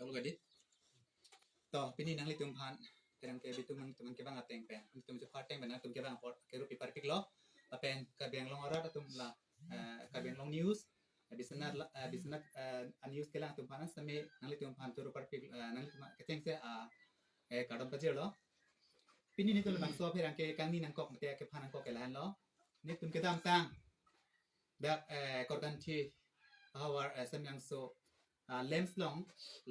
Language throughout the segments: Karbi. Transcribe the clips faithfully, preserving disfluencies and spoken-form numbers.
Tolo gadi. To, pini nanglitum aphan, pherangke bitum nangtum kevang ateng pen, nangtum chepha ateng pen nangtum kevang apor kerup parpiklo. Lapen Karbi Anglong arat atum la, eh, Karbi Anglong News, eh, Biswanath la, eh, Biswanath, eh, a news kelang atum aphan sami nanglitum aphan turu parpik, eh, nanglitum kechengsi, ah, eh, kardom pajirlo. Pini nelitum labangso pherangke kangni nangkok mate kepha nangkok ke lahenlo. Nelitum kedamtang dak, eh, Korkanthi ahavar, eh, Samyangso, ah, LAMPS along,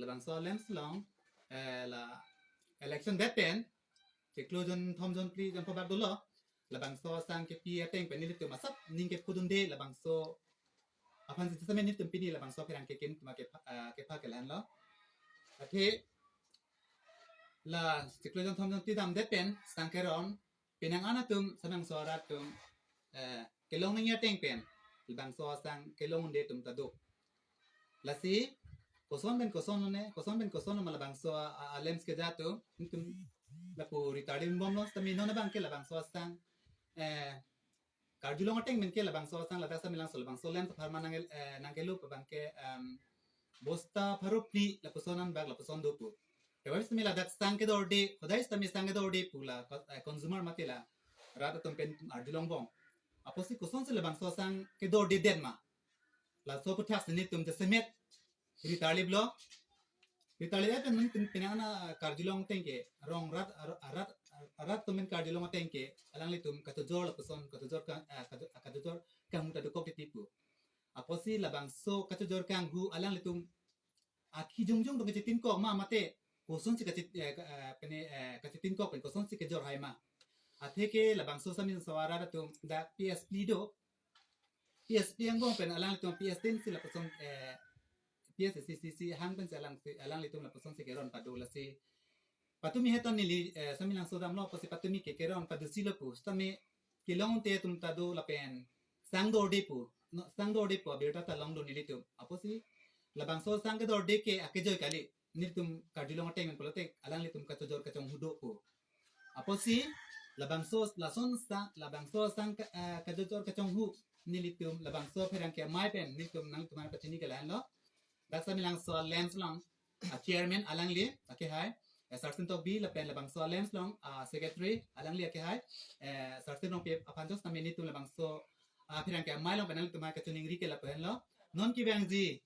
labangso LAMPS along, eh, la election det pen, chiklo jon, thom jon, phli jon pabak dolo, labangso asang kepi ateng pen nelitum asap ning kephudunde labangso aphan sitame nelitum pini labangso pherangke kin tuma kepha, ah, kepha ke lahenlo. Athe la chiklo jon thom jon phli damdet pen sang keron, penang an atum Samyangso arat atum, eh, kelong nangji ateng pen labangso asang kelongde atum ta do. Lasi koson pen koson ne, koson pen koson ma labangso a, a, a LAMPS keja atum, nelitum lapu retarded bomlo, sitame non abangke labangso asang, eh, karjulong ateng pen ke labangso asang ladak Samyangso labangso LAMPS apharman nang, eh, nangkelup abangke, em, bosta pharo phli lapuson anbak lapuson do pu. Tebang sitame ladak sang kedorde, hodai sitame sang kedorde pu la, eh, consumer mate la rat atum pen arjulongbom. Apotsi kosonsi labangso asang kedordedet ma? Laso aphuthak si nelitum jasemet retarded lo. Retarded pen nelitum penang an karjulong ateng ke, rong rat, ar-, arat, arat atum pen karjulong ateng ke alanglitum kachojor lapuson, kachojor ka, ah, kacho-, ah, kachojor kanghu ta dokok titi pu. Apotsi labangso kachojor kanghu alanglitum akhi jongjong dong kachetinkok ma mate kosonsi kache-, eh, ka, eh, pene, eh, kachetinkok pen kosonsi kejor hai ma? Atheke labangso Samyangso arat atum dak P S P do, P S P angbong pen alanglitum P S T si lapuson, eh, P S C C C hang pensi alang, alanglitum lapusonsi keron pado. Lasi patumi hetan neli, eh, Samyangso damlo apotsi patumi ke keron padosi lo pu. Sitame kelongte atum ta do lapen sang dorde pu. No, sang dorde pu abirta ta longdun nelitum. Apotsi labangso sang kedorde ke akejoi kali. Nelitum karjulong ateng pen pulote alanglitum kachojor kachonghu do pu. Apotsi labangso lason sa, labangso asang ka, eh, kachojor kachonghu nelitum labangso pherangke amei pen nelitum nangtum aphan pachini ke lahenlo. Dak Samyangso LAMPS along a chairman alangli akehai, eh, Sarsin Tokbi, lapen labangso LAMPS along a secretary alangli akehai, eh, Sarsin Rongpi aphan jongsi nelitum labangso, ah, pherangke amei along pen nangtum aphan kachiningri ke lapu henlo. Non kevangji,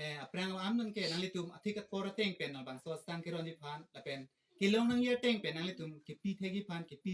eh, aphrang an non ke nanglitum athik apor ateng pen labangso asang keronji aphan lapen kelong nangji ateng pen nanglitum kepi thekji aphan, kepi